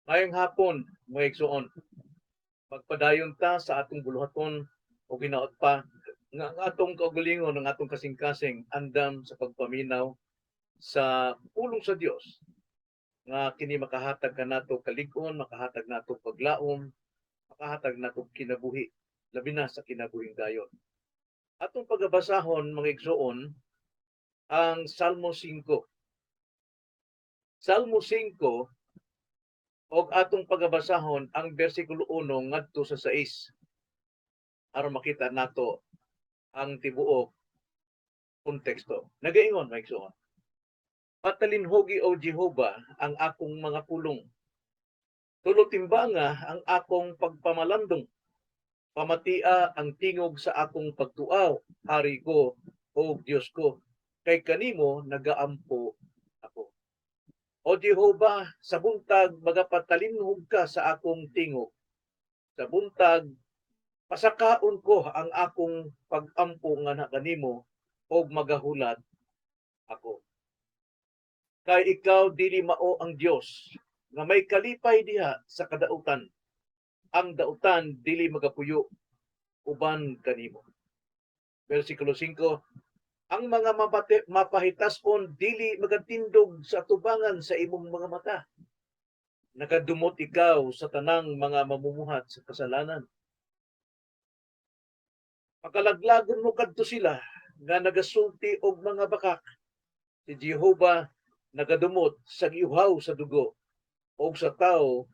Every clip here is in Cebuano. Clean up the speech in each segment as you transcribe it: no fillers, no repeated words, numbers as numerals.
Ngayong hapon, mga igsoon, magpadayon ta sa atong buluhaton o ginaot pa nga ang atong kaugalingon, ang atong kasing-kasing andam sa pagpaminaw sa pulong sa Dios nga kini makahatag kanato kalig-on, makahatag nato paglaom, makahatag nato kinabuhi, labi na sa kinabuhing dayon. Atong pagabasahon, mga igsoon, ang Salmo 5. Salmo 5 og atong pagabasahon ang bersikulo 1 ngadto sa 6 aron makita nato ang tibuok konteksto. Nagaingon, mga igsoon: "Patalinhugi, O Jehova, ang akong mga pulong. Tulotimbanga ang akong pagpamalandong. Pamatia ang tingog sa akong pagtuaw, Hari ko o Dios ko, kay kanimo nagaampo ako. O Jehova, sa buntag magapatalinhog ka sa akong tingog. Sa buntag pasakaon ko ang akong pagampo nga kanimo og magahulat ako. Kay ikaw dili mao ang Dios nga may kalipay diha sa kadautan. Ang dautan dili magapuyo uban kanimo." Versikulo 5: "Ang mga mapahitason dili magatindog sa tubangan sa imong mga mata. Nakadumot ikaw sa tanang mga mamumuhat sa kasalanan. Pakalaglagon mo kadto sila nga nagasulti og mga bakak. Si Jehova nagadumot sa giuhaw sa dugo og sa tawo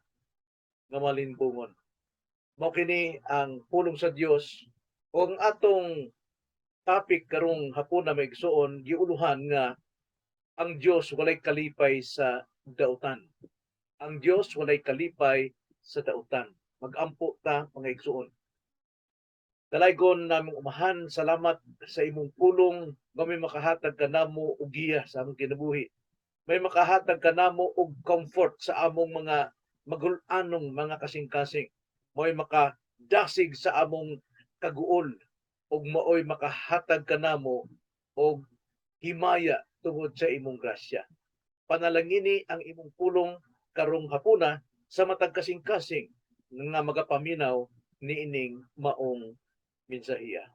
nga malimbungon." Mao kini ang pulong sa Dios o ang atong topic karong hapon na, mga igsoon, giuluhan nga "Ang Dios walay kalipay sa dautan." Ang Dios walay kalipay sa dautan. Magampo ta, mga igsoon. Dalaygon namong Amahan, salamat sa imong pulong nga may makahatag kanamo og giya sa among kinabuhi. May makahatag kanamo og comfort sa among mga magul-anong mga kasing-kasing. May makadasig sa among kaguol ug maoy makahatag kanamo og himaya tungod sa imong grasya. Panalangini ang imong pulong karong hapuna sa matag kasing-kasing nga magapaminaw niining maong mensahiya.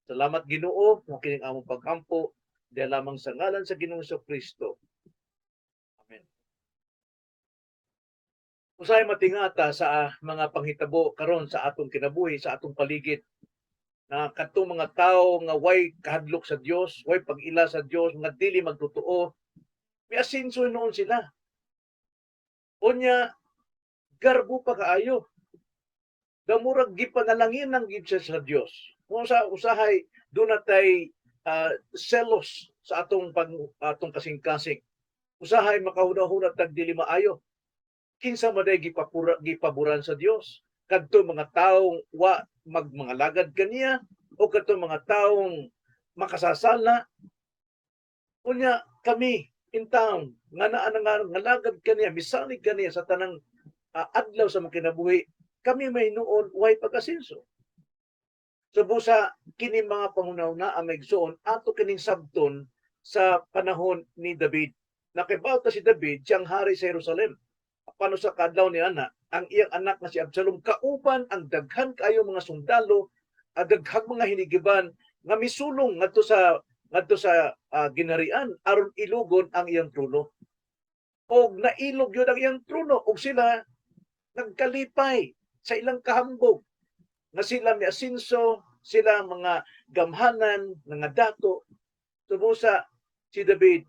Salamat, Ginoo, nga kining among pagampo diha lamang sa ngalan sa Ginoong Kristo. Amen. Usahay matingata sa mga panghitabo karon sa atong kinabuhi, sa atong paligid, na kadtong mga tawo nga way kahadlok sa Dios, way pag-ila sa Dios, nga dili magtotoo, miasinso noon sila. Unya garbo pa kaayo. Damurag gipanalangin ang gid siya sa Dios. Kung sa usahay duna tay selos sa atong kasing-kasing. Usahay makahuna-huna tag dili maayo. Kinsa man day gipaboran sa Dios? Kadto mga taong wa magmangalagad kaniya o kadto mga taong makasasala? Unya kami in town nga naa na nga ngalagad kaniya, misalig kaniya sa tanang adlaw sa mga kinabuhi, kami may noon way pag-asenso. So busa kini mga panghuna-huna, mga igsoon, ato kining sabton sa panahon ni David. Nakibaw ta si David, siyang hari sa Jerusalem. Paano sa kadlaw ni ana, ang iyang anak nga si Absalom kauban ang daghan kaayo mga sundalo at daghang mga hinigiban nga misulong ngadto sa ginharian aron ilugon ang iyang trono. Og nailog yun ang iyang trono og sila nagkalipay sa ilang kahambog nga sila miasinso, sila mga gamhanan, mga dato. Tumusa si David,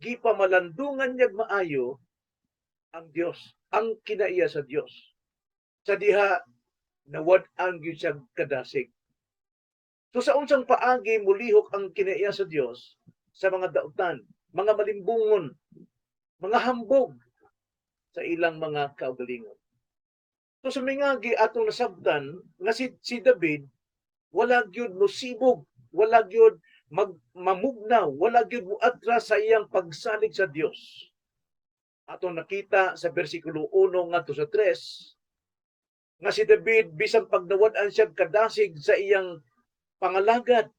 gipamalandungan niya maayo ang Dios, ang kinaiya sa Dios. Sa diha nawad-an gyud siya kadasig. So sa unsang paagi mulihok ang kinaiya sa Dios sa mga dautan, mga malimbungon, mga hambog sa ilang mga kaugalingon? So sa mingagi atong nasabtan nga si David wala gyud mosibog, wala gyud mamugnaw, wala gyud muatras sa iyang pagsalig sa Dios. Atong nakita sa bersikulo 1 ngadto sa 3 nga si David, bisan pagnawad-an siya kadasig sa iyang pangalagad,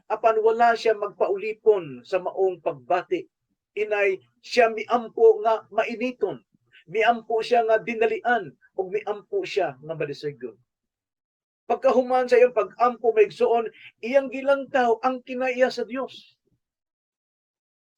apan wala siya magpaulipon sa maong pagbati. Inay siya miampo nga mainiton. Miampo siya nga dinalian ug miampo siya nga malisaygon. Pagkahuman sa iyang pag-ampo, mga igsoon, iyang gilantaw ang kinaiya sa Dios.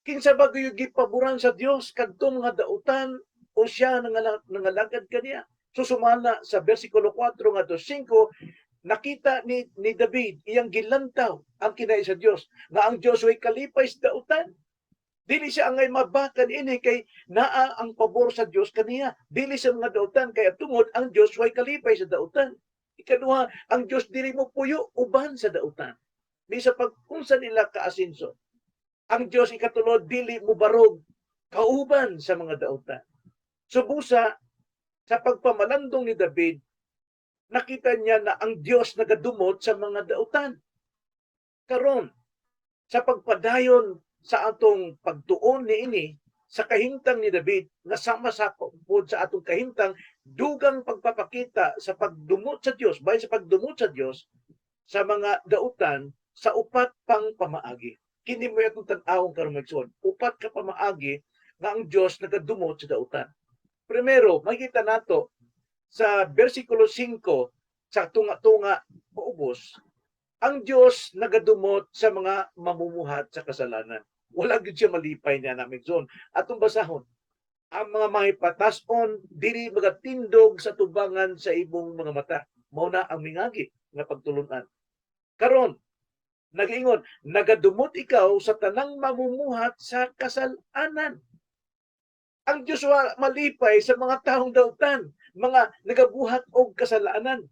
Kinsa ba gyud gipaboran sa Dios, kadtong mga dautan o siya nangalagad kaniya? So sumala sa bersikulo 4 ngadto 5, nakita ni David, iyang gilantaw ang kinaiya sa Dios, nga ang Dios way kalipay sa dautan. Dili siya angay mabakan ini kay naa ang pabor sa Dios kaniya. Dili sa mga dautan kay tungod ang Dios way kalipay sa dautan. Ikaduha, ang Dios dili mo puyo uban sa dautan. Bisa pag unsa nila kaasinso. Ang Dios, ikatulo, dili mo barog kauban sa mga dautan. So busa sa pagpamalandong ni David, nakita niya na ang Dios nagadumot sa mga dautan. Karon, sa pagpadayon sa atong pagtuon niini sa kahimtang ni David nga sama sa pod sa atong kahimtang, dugang pagpapakita sa pagdumot sa Dios, bahin sa pagdumot sa Dios sa mga dautan sa upat pang pamaagi. Kini mo atong tan-awon karon, mga igsoon, upat ka pamaagi nga ang Dios nagadumot sa dautan. Primero, makita nato sa bersikulo 5 sa tunga-tunga paubos, ang Dios nagadumot sa mga mamumuhat sa kasalanan. Wala gyud siya malipay niya namin zone. Atong basahon, ang mga mahipatason dili magatindog sa tubangan sa imong mga mata. Mao na ang mingagi nga pagtulunan. Karon, nagaingon, nagadumot ikaw sa tanang mamumuhat sa kasalanan. Ang Diyos wa malipay sa mga taong dautan, mga nagabuhat og kasalanan.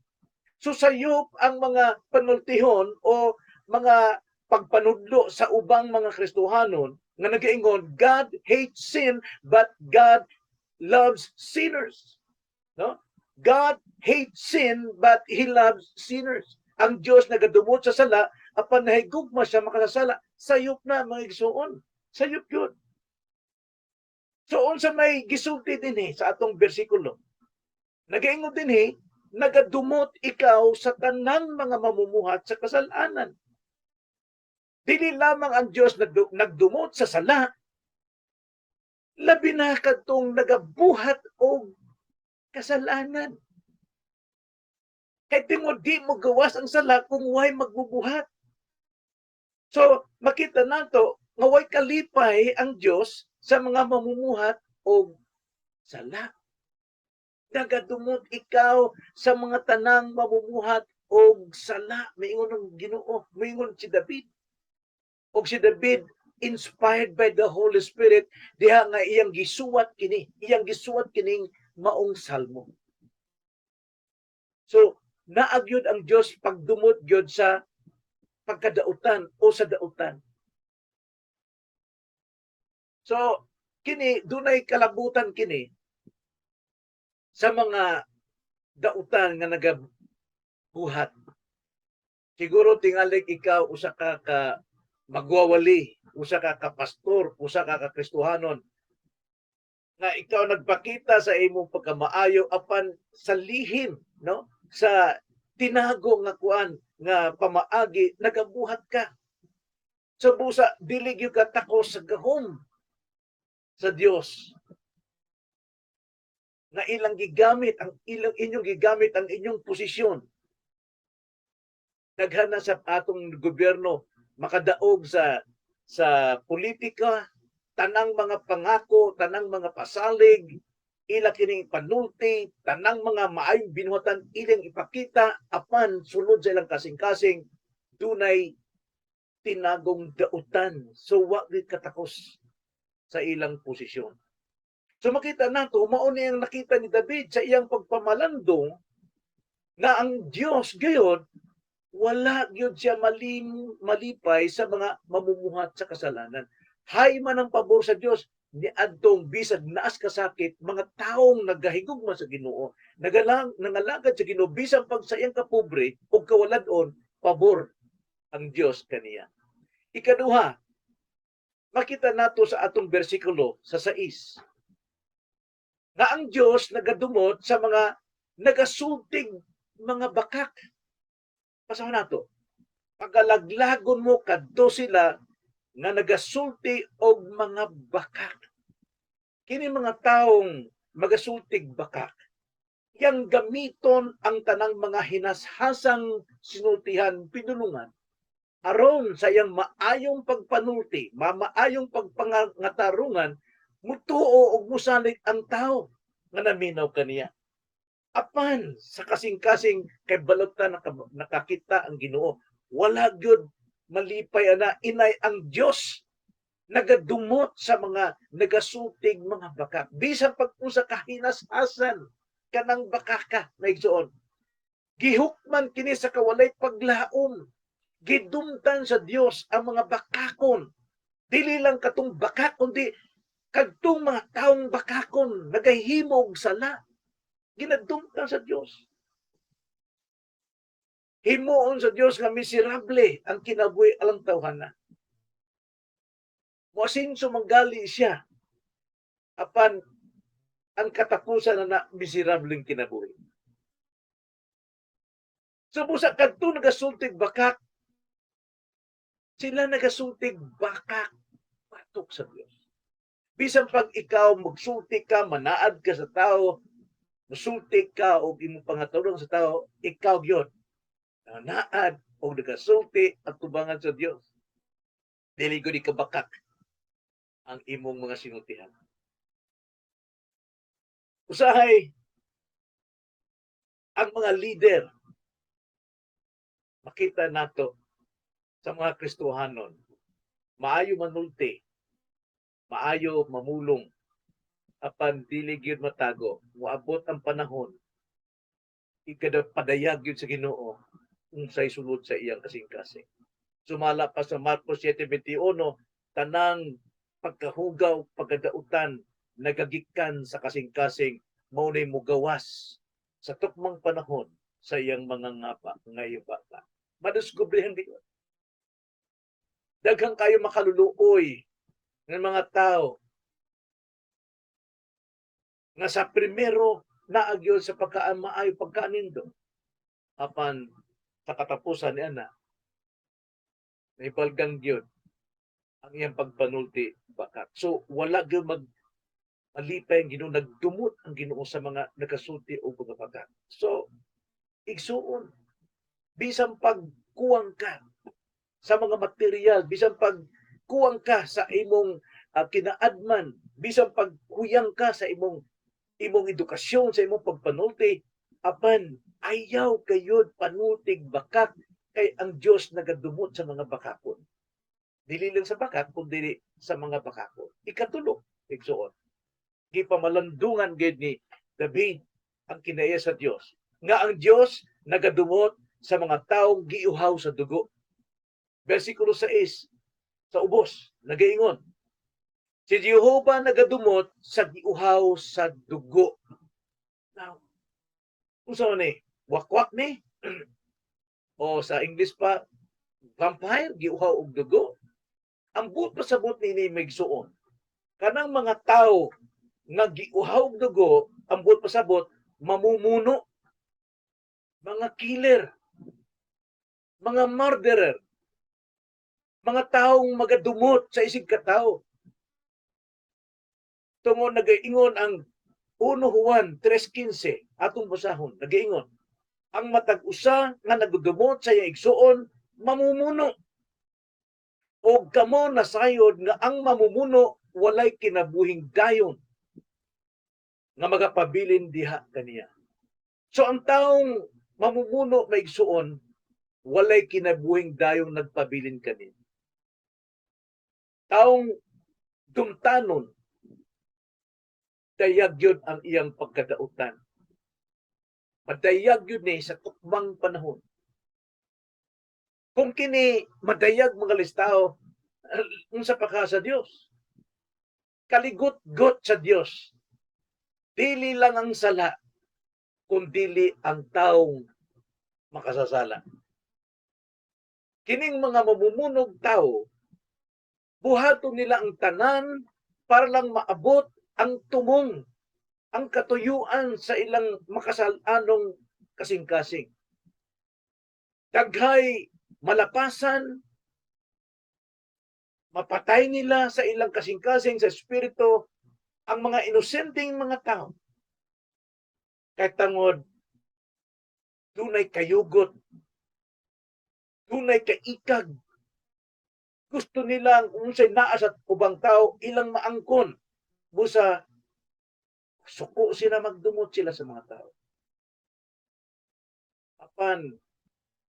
So sayop ang mga panultihon o mga pagpanudlo sa ubang mga Kristohanon nga nagaingon, "God hates sin but God loves sinners." No? God hates sin but He loves sinners. Ang Diyos nagadumot sa sala apan nahigugma siya makasasala. Sayop na, mga igsuon. Sayop yun. So unsa may gisulti dinhi sa atong bersikulo? Nagaingon dinhi, nagadumot ikaw sa tanang mga mamumuhat sa kasalanan. Dili lamang ang Diyos nagdumot sa sala, labi na kadtong nagabuhat og kasalanan. Kay tungod di mo gawas ang sala kung way magbubuhat. So, makita nato nga way kalipay ang Dios sa mga mamumuhat og sala. Nagadumot ikaw sa mga tanang mamumuhat og sala. Miingon ang Ginoo, miingon si David. Og si David, inspired by the Holy Spirit, diha nga iyang gisuwat kining maong salmo. So, naagyod ang Dios pagdumot gyud sa pagkadautan o sa dautan. So, kini dunay kalabutan kini sa mga dautan nga nagabuhat. Siguro tingali ikaw usa ka ka magwawali, usa ka ka pastor, usa ka ka Kristohanon nga ikaw nagpakita sa imong pagkamaayo apan sa lihim, no, sa tinago nga kuan nga pamaagi nagabuhat ka. So busa dili gyud ka takos sa gahom sa Dios na ilang gigamit ang ilang inyong gigamit ang inyong posisyon. Daghan na sa atong gobyerno makadaog sa politika, tanang mga pangako, tanang mga pasalig, ila kining panulti, tanang mga maayong binuhatan ilang ipakita, apan sulod sa ilang kasing-kasing dunay tinagong dautan. So wa gyud katakos sa ilang posisyon. So makita nato, mao ni ang nakita ni David sa iyang pagpamalandong nga ang Dios gayod wala gyud siya malipay sa mga mamumuhat sa kasalanan. Hay man ang pabor sa Dios niadtong bisag naas kasakit mga taong nagahigugma sa Ginoo, nagalang nangalagad sa Ginoo, bisan pag sa iyang kapobre ug kawalad-on, pabor ang Dios kaniya. Ikaduha, makita nato sa atong bersikulo sa 6 nga ang Dios nagadumot sa mga nagasultig mga bakak. Basahon nato. Pagalaglagon mo kadto sila nga nagasulti og mga bakak. Kini mga taong magasultig bakak, yang gamiton ang tanang mga hinashasang sinultihan pinulungan aron sa iyang maayong pagpanulti, maayong pagpangatarungan, mutuo og musalig ang tao nga naminaw kaniya. Apan sa kasing-kasing kay balot ta nakakita ang Ginoo, wala gyud malipay ana. Inay ang Dios nagadumot sa mga nagasultig mga bakak. Bisan pag usa ka hinashasan kanang bakaka na, igsoon. Gihukman kini sa kawalay paglaom. Gidumtan sa Dios ang mga bakakon. Dili lang katong bakak kundi kadtong mga taong bakakon nagahimo og sala. Ginadumtan sa Dios. Himuon sa Dios nga miserable ang kinabuhi alang tawhana. Moasinso manggali siya. Apan ang katapusan na na miserableng kinabuhi. So busa kadto nagasultig bakak, sila nagasultig bakak batok sa Dios. Bisan pag ikaw magsulti ka, manaad ka sa tao, musulti ka og imong pangatarong sa tao, ikaw gyud naad og nagasulti at tubangan sa Dios. Dili gud kabakak ang imong mga sinultihan. Usahay ang mga leader, makita nato sa mga Kristohanon, maayo manulti, maayo mamulong, apan dili gyud matago, moabot ang panahon, ikada padayag gyud sa Ginoo unsay sulod sa iyang kasing-kasing. Sumala pa sa Marcos 7:21, tanang pagkahugaw, pagkadautan, nagagikan sa kasing-kasing, mao nay mugawas sa tukmang panahon sa iyang mga ngapa ngayong bata. Madiskubrihan di. Daghan kayo makaluluoy ng mga tao nga sa primero naagyon sa pagkaan maayo pagkaanindo. Apan sa katapusan ni ana, naibalgang gyud ang iyang pagpanulti bakak. So wala gyud mag malipay ang Ginoo, nagdumot ang Ginoo sa mga nagasulti og mga bakak. So igsuon, bisan pagkuwang ka sa mga material, bisan pagkuwang ka sa imong kinaadman, bisan pagkuyang ka sa imong imong edukasyon, sa imong pagpanulti, apan ayaw kayod panultig bakak kay ang Dios nagadumot sa mga bakakon. Dili lang sa bakak, kundi sa mga bakakon. Ikatulo, igsuon, gipamalandungan gid ni David ang kinaiya sa Dios. Nga ang Dios nagadumot sa mga taong giuhaw sa dugo. Versikulo 6 sa ubos, nagaingon, "Si Jehova nagadumot sa giuhaw sa dugo." Now, unsa man ni? Wakwak ni? O sa English pa, vampire, giuhaw og dugo? Ang buot pasabot nini, igsuon, kanang mga tao nga giuhaw og dugo, ang buot pasabot, mamumuno, mga killer, mga murderer, mga taong magadumot sa isig katao. Tungod nagaingon ang 1 Juan 3:15, atong basahon, nagaingon, "Ang matag usa nga nagadumot sa iyang igsuon mamumuno. Og kamo nasayod nga ang mamumuno walay kinabuhing dayon nga magapabilin diha kaniya." So ang taong mamumuno, maigsuon, walay kinabuhing dayong nagpabilin kaniya. Taong dumtanon, dayag yun ang iyang pagkadautan. Madayag yun ni sa tukmang panahon. Kung kini madayag, mga listao, unsa pa ka sa Dios? Kaligot-got sa Dios. Dili lang ang sala, kundili ang taong makasasala. Kining mga mamumunog tao, buhaton nila ang tanan para lang maabot ang tumong, ang katuyuan sa ilang makasalanong kasing-kasing. Daghay malapasan, mapatay nila sa ilang kasing-kasing sa espiritu ang mga inosenteng mga tao. Kay tangod dunay kayugot, dunay kaikag. Gusto nilang unsay naa sa ubang tao ilang maangkon. Busa suko sila, magdumot sila sa mga tao. Apan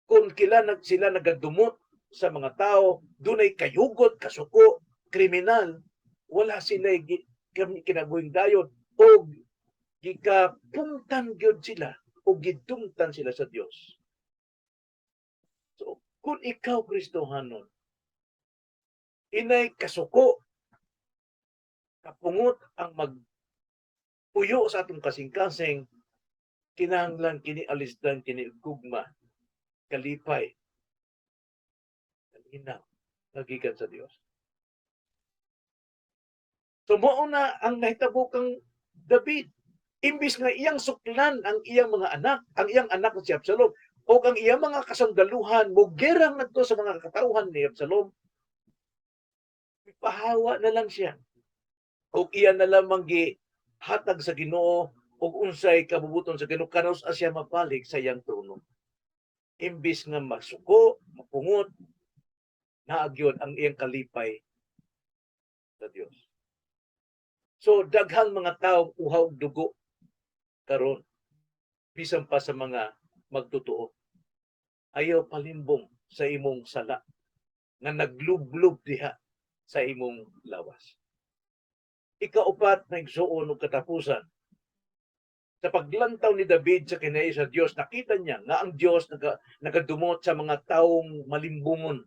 kung kila sila nagadumot sa mga tao, dunay kayugot, kasuko, kriminal, wala sila kinabuhing dayon og gikapungtan gyud sila o gidumtan sila sa Dios. So, kung ikaw Kristohanon, inay kasuko, kapungot ang magpuyo sa atong kasing-kasing, kinahanglan kini alisdan kini og gugma, kalipay, kalinaw, nga gikan sa Dios. So mao na ang nahitabo kang David. Imbis nga iyang suklan ang iyang mga anak, ang iyang anak na si Absalom, o ang iyang mga kasandaluhan, mugerang ngadto sa mga katawhan ni Absalom, ipahawa na lang siya. O iya na lamang gihatag sa Ginoo og unsay kabubuton sa Ginoo kanus siya mabalik sa iyang trono. Imbis nga magsuko, mapungot, naa gyud ang iyang kalipay sa Dios. So daghang mga tao uhaw og dugo karon, bisan pa sa mga magtotoo. Ayaw palimbong sa imong sala nga naglublob diha sa imong lawas. Ikaupat na igsuon og katapusan. Sa paglantaw ni David sa kinaiya sa Dios, nakita niya nga ang Dios nagadumot sa mga taong malimbungon.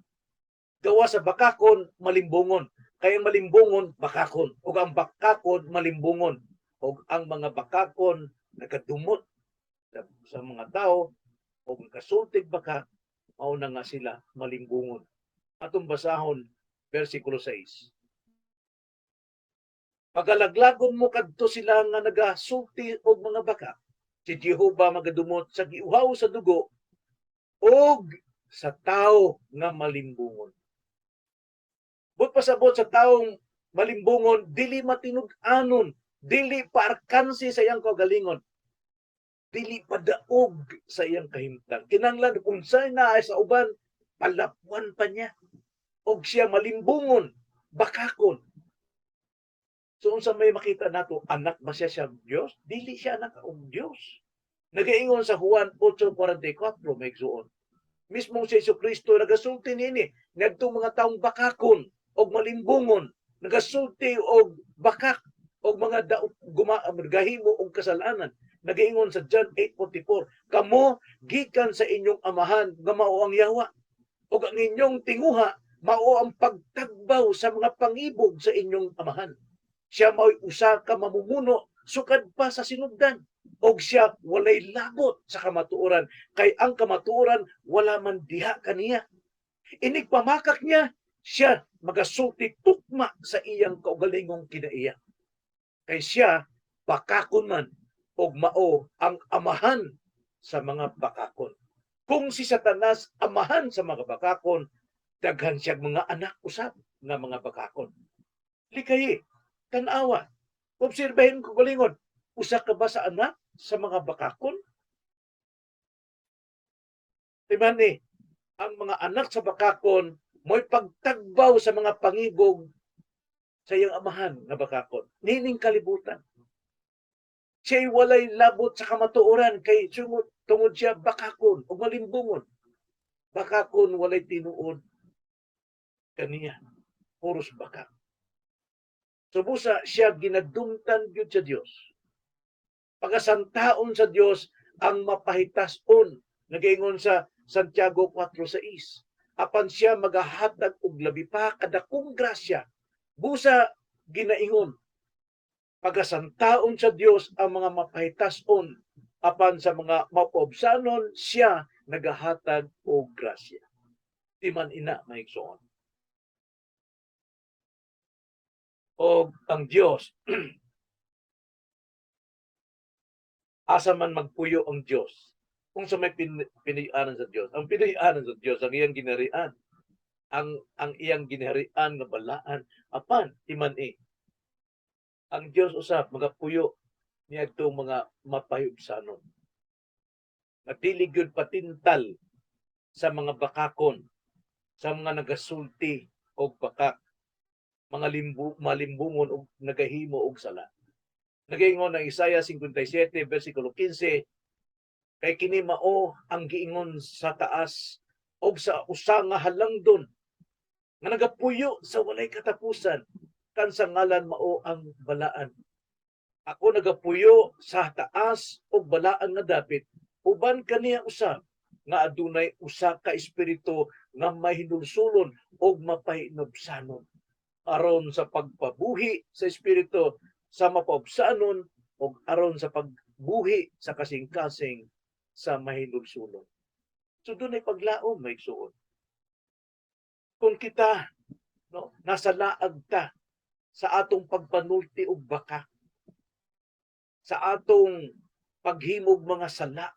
Gawa sa bakakon, malimbungon. Kaya ang malimbungon, bakakon. O ang bakakon, malimbungon. O ang mga bakakon, nagadumot sa mga tao, o nakasultig baka, mao na nga sila malimbungon. Atong basahon, versikulo 6. "Pagalaglagon mo kadto sila nga nagasulti og mga baka. Si Jehova magadumot sa giuhaw sa dugo og sa tao nga malimbungon." But pasabot sa taong malimbungon, dili matinud-anon, dili paarkansi sa iyang kaugalingon, dili padaog sa iyang kahimtang. Kinanglan kung sa naa sa uban, palapuan pa niya. Og siya malimbungon, bakakon. So unsa may makita nato, anak ba siya sa Dios? Dili siya anak og Dios. Nagaingon sa Juan 8:44, may igsuon. Mismo si Jesu Kristo nagasulti niini ngadtong mga taong bakakon og malimbungon, nagasulti og bakak og mga daot guma gahimo og kasalanan. Nagaingon sa John 8:44, "Kamo gikan sa inyong amahan nga mao ang yawa, ug ang inyong tinguha mao ang pagtagbaw sa mga pangibog sa inyong amahan. Siya mao'y usa ka mamumuno sukad pa sa sinugdan, og siya walay labot sa kamatuoran kay ang kamatuoran wala man diha kaniya. Inig pamakak niya, siya magasulti tukma sa iyang kaugalingong kinaiya. Kay siya bakakon man og mao ang amahan sa mga bakakon." Kung si Satanas amahan sa mga bakakon, daghan siyang mga anak usab nga mga bakakon. Likayi, tanawa, obserbahin ko galingon, usa ka ba sa anak sa mga bakakon? Timani, ang mga anak sa bakakon mo'y pagtagbaw sa mga pangibog sa iyang amahan nga bakakon. Nining kalibutan. Siya'y walay labot sa kamatuoran kay sungod tungod siya bakakon o malimbungon. Bakakon, walay tinuod kaniya. Puros bakak. So busa siya ginadumtan gyud sa Dios. Pagasantaon sa Dios ang mapahitason. Nagaingon sa Santiago 4:6. Apan siya magahatag og labi pa kadakong grasya. Busa ginaingon, pagasantaon sa Dios ang mga mapahitason, apan sa mga mapaubsanon siya nagahatag og grasya. Di man ina, maigsoon? Og ang Dios, asa man magpuyo ang Dios? Kung sa may pinuy-anan sa Dios, ang pinuy-anan sa Dios ang iyang ginharian, ang iyang ginharian nga balaan. Apan timan-i, ang Dios usab magapuyo niadtong mga mapahiubsanon. Nga dili gyud patintal sa mga bakakon, sa mga nagasulti og bakak, mga limbu, malimbungon og nagahimo og sala. Nagaingon ang Isaiah 57 versikulo 15, "Kay kini mao ang giingon sa taas og sa usa nga halangdon nga nagapuyo sa walay katapusan, kan sa ngalan mao ang Balaan. Ako nagapuyo sa taas og balaan nga dapit uban kaniya usab nga adunay usa ka espiritu nga mahinulsulon og mapahinubsanon, aron sa pagpabuhi sa espiritu sa mapaubsanon ug aron sa pagbuhi sa kasing-kasing sa mahinulsulon." So dunay paglaom, mga igsuon. Kung kita, no, nasa laag ta sa atong pagpanulti og baka, sa atong paghimog mga sala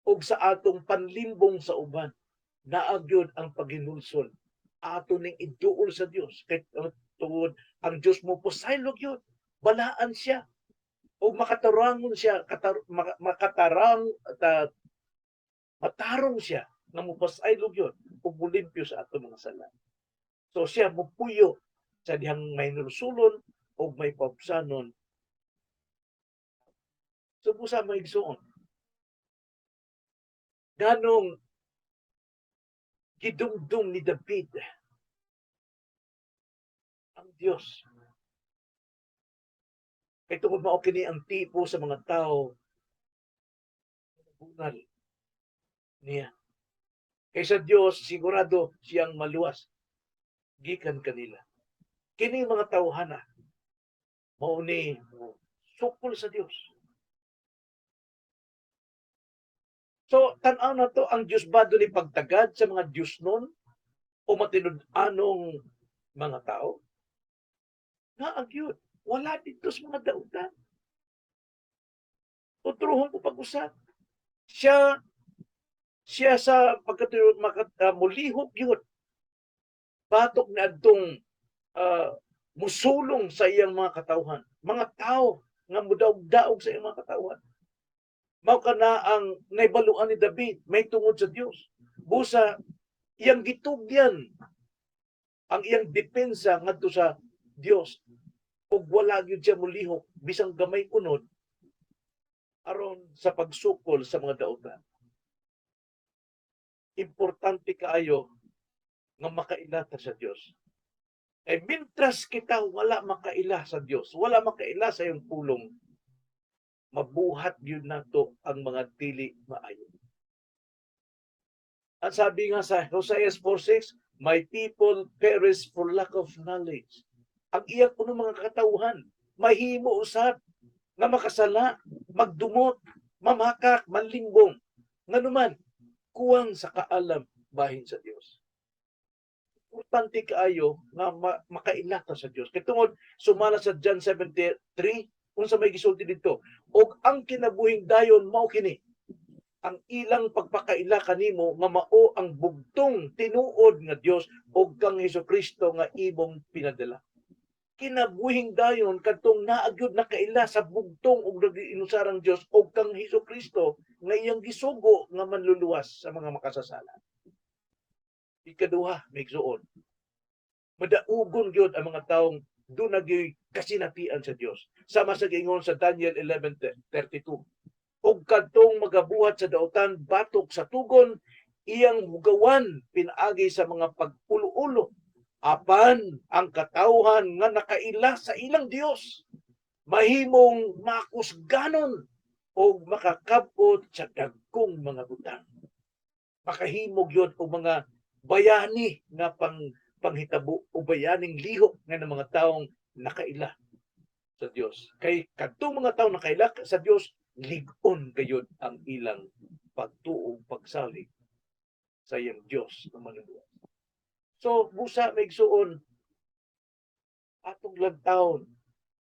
ug sa atong panlimbong sa uban, naa gyud ang paghinulsol. Ato ning iduol sa Dios kay tungod ang Dios mo pasaylo gyud, balaan siya o makatarangon siya, makatarang ta, matarong siya nga mopasaylo gyud ug mulimpyo sa atong mga sala. So siya mupuyo sa dihang mahinulsulon ug may paubsanon. So busa, mga igsuon, ganong gidumdum ni David ang Dios? Kay tungod mao kini ang tipo sa mga tao bunal niya. Kay sa Dios sigurado siyang maluwas gikan kanila. Kini mga tawhana mao ni sukol sa Dios. So, tan-aw na to, ang Diyos ba dunay pagtagad sa mga Diyos nun o matinud-anong mga tao? Naa gyud. Wala dito sa mga dautan. Utruhon ko pag-usap. Siya siya sa pagkatuyo mulihok yun. Batok na adtong musulong sa iyang mga katawhan. Mga tao nga mudaog-daog sa iyang mga katawhan. Mao kana ang naibaluan ni David may tungod sa Dios. Busa iyang gitugyan ang iyang depensa ngadto sa Dios ug wala gyud siya mulihok bisang gamay unod aron sa pagsukol sa mga dautan. Importante kaayo nga makaila ta sa Dios. Kay mintras kita wala makaila sa Dios, wala makaila sa iyang pulong, mabuhat gyud nato ang mga dili maayo. Ang sabi nga sa Hosea 4:6, "My people perish for lack of knowledge." Ang iya kuno mga katawhan, mahimo usab nga makasala, magdumot, mamakak, manlimbong. Nganuman, kuwang sa kaalam bahin sa Dios. Importante kaayo nga makaila ta sa Dios. Kay tungod sumala sa John 7:3, unsa may gisulti dito? "Og ang kinabuhing dayon mao kini, ang ilang pagpakaila kanimo nga mao ang bugtong tinuod nga Dios ug kang Hesukristo nga imong pinadala." Kinabuhing dayon kadtong naa gyud nakaila sa bugtong ug nag-inusarang Dios ug kang Hesukristo nga iyang gisugo nga manluluwas sa mga makasasala. Ikaduha, mga igsuon, madaugon gyud ang mga taong duna gyud kasinatian sa Dios. Sama sa giingon sa Daniel 11:32. "Ug kadtong magabuhat sa dautan batok sa tugon, iyang hugawan pinaagi sa mga pag-ulo-ulo. Apan ang katawhan nga nakaila sa ilang Dios mahimong makusganon og makakab-ot sa dagkong mga butang." Makahimog yun og mga bayani nga panghitabo o bayaning lihok nga ng mga taong nakaila sa Dios. Kay kadtong mga taong nakaila sa Dios, lig-on gayud ang ilang pagtuo, pagsalig sa iyang Dios na manluluwas. So, busa, mga igsuon, atong lantawon,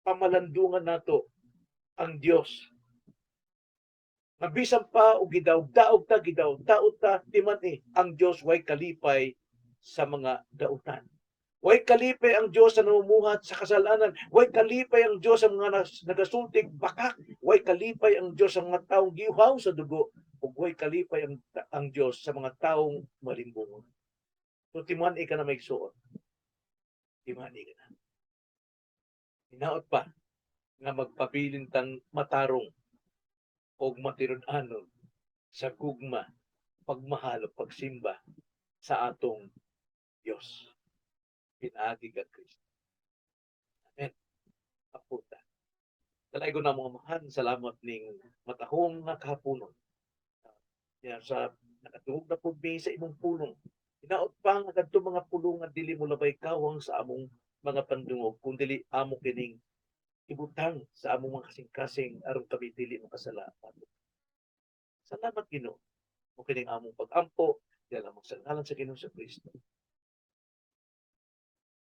pamalandungan nato ang Dios. Mabisan pa og gidaog-daog ta, gidaog-daog ta, timan eh, ang Dios way kalipay sa mga dautan. Way kalipay ang Dios sa namumuhat sa kasalanan. Way kalipay ang Dios sa mga nagasultig bakak. Way kalipay ang Dios sa mga taong giuhaw sa dugo. Ug way kalipay ang Dios sa mga taong malimbungon. So timan-i ka na, mga igsuon. Timan-i ka na. Hinaot pa nga magpabilin tang matarong o matinud-anon sa gugma, pagmahal o pagsimba sa atong Dios pinaagi kang Kristo. Amen. Ampo ta. Dalaygon namong Amahan, salamat ning matahom nga kahaponon. Yan, sa nakadungog na pud mi sa imong pulong. Hinaot pa nga kadto mga pulong nga dili mo labay kawang sa among mga pandungog, kun dili amo kining ibutang sa among mga kasing-kasing aron kami dili makasala. Salamat, Ginoo. O kining among pag-ampo, diyan lamang sa ngalan sa Ginoong Kristo.